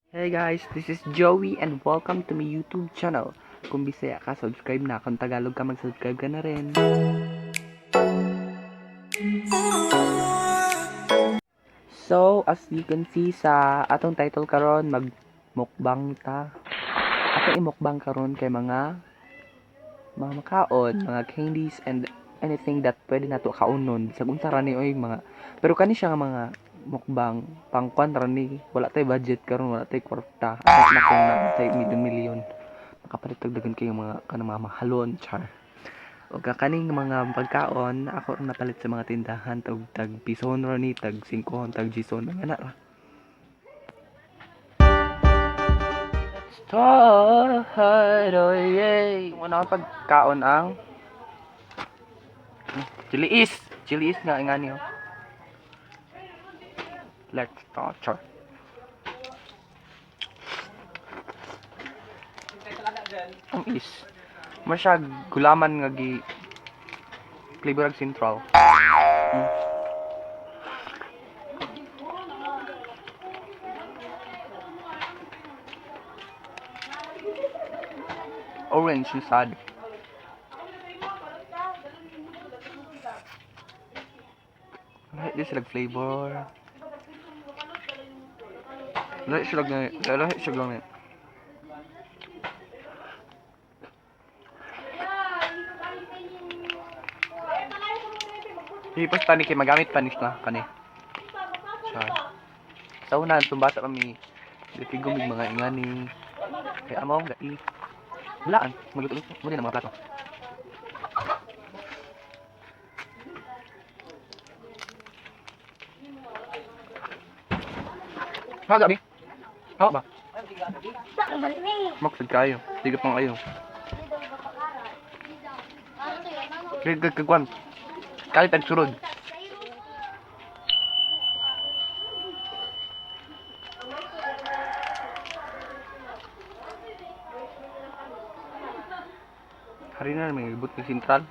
Hey guys, this is Joey and welcome to my YouTube channel. Kung Bisaya ka, subscribe na. Kung Tagalog ka, mag-subscribe ka na rin. So, as you can see sa atong title karon, magmukbang ta. Atong imukbang karon kay mga makaon, mga candies and anything that pwede nato kaunon. Bisag unsa ra ni oy mga, pero kani siya nga mga mukbang pangkwan ra ni, wala tay budget karon, wala tay kwarta. At na kung naa tay milyon-milyon, makapalit og daghan kayo mga kanang mga mahalon, char. O kaning mga pagkaon ako ra napalit sa mga tindahan, tag tag pison ra ni, tag 5, tag 10, nga na ra. Let's start. Oh yay. Una ang pagkaon ang chili is. Chili is nga ngani oh. Let's start. Char. Ang is. Masyag gulaman nga gi flavor ag central. Orange inside. Lahi di sila flavor. Lahi sila lahi sila nga. Hipas tani kay magamit pa ni siya kani. Char. Sa una, itong bata kami, litigom yung mga ingani. Kaya among gai. Walaan, magluto-luto. Muna ng mga plato. Ha, gabi? Ha, ba? Maksud kayo. Tiga pang kayo. Kagkagkagwan. Kalit ang surod. Hari na may ibot ng sentral.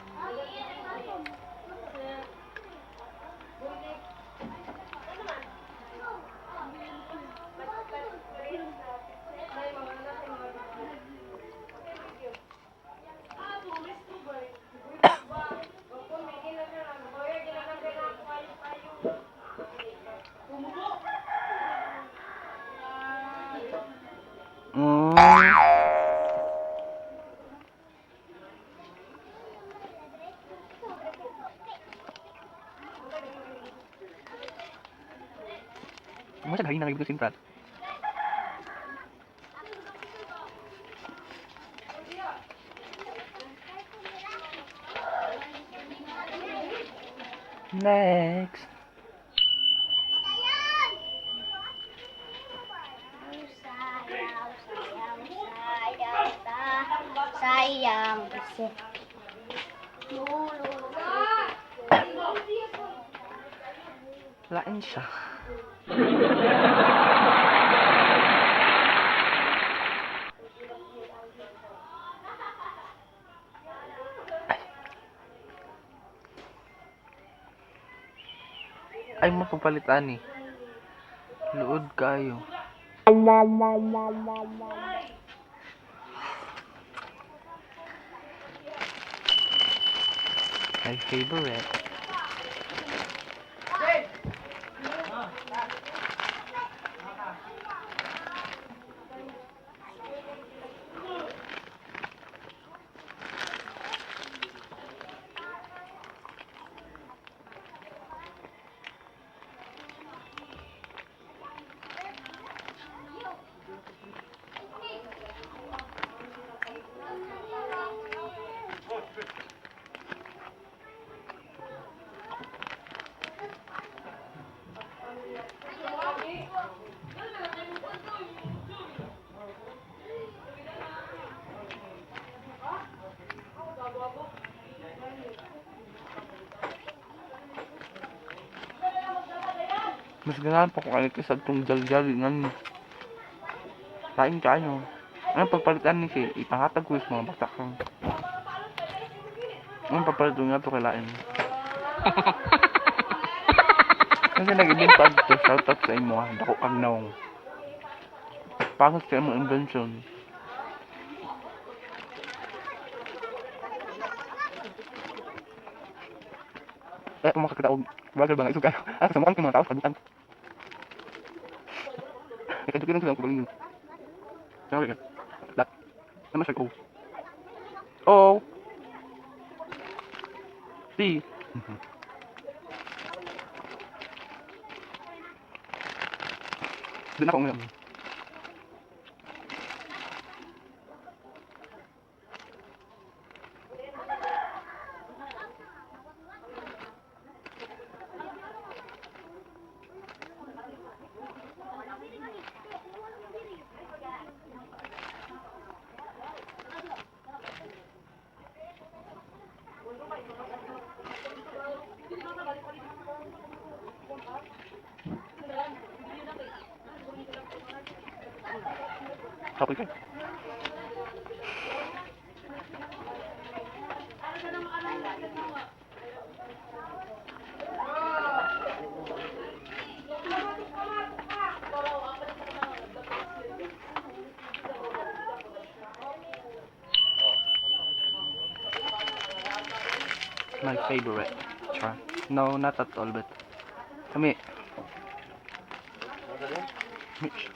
Mo siya hari na ibot ng sentral. Next. Sayaw, sayaw, sayaw, ta. Sayang kasi. Lain siya. Ay, mapapalitan eh. Luod kayo. My favorite. Mas ganahan pa ko kayo sa itong jaljal nga Kain kayo. Ano pagpalitan ni si ipangatag ko sa mga bata ko. Ano pagpalitan nga to kay lain. Kasi nag-ibenta dito, shoutout sa imo ha. Dako kag naong. Pangit kay imong invention. Eh, kung makakita og vlogger ba nga isog kayo. Ah, sa mukhang mga tao sa kalibutan. Nagkadukin lang sila ang kagalingon. Sorry ka. Lat. Naman siya, oh. Oh. C. Doon ako ngayon. Kapoy ka. My favorite. Char. No, not at all, but kami. Mitch.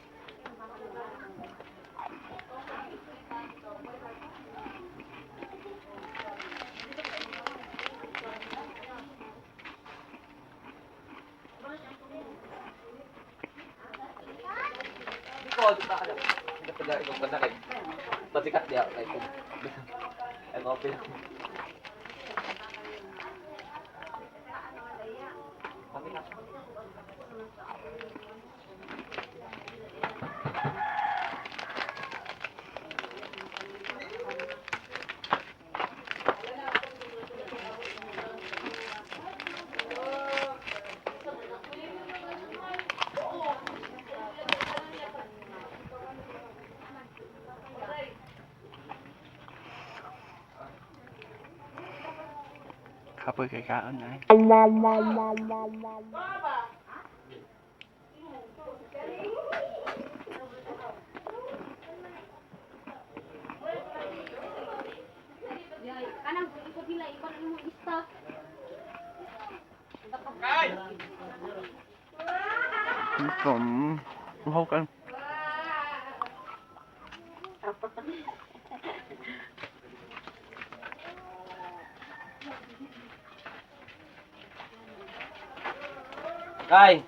Pasikat niya kay I'm open. Kapoy kay kaon ay. Kanang ikot nila, ikot mo ista. Ito. Uhaw ka. Kay.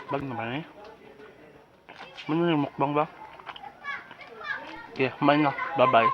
Bag naman eh. Ano yung mukbang ba? Okay, kumain na. Bye-bye.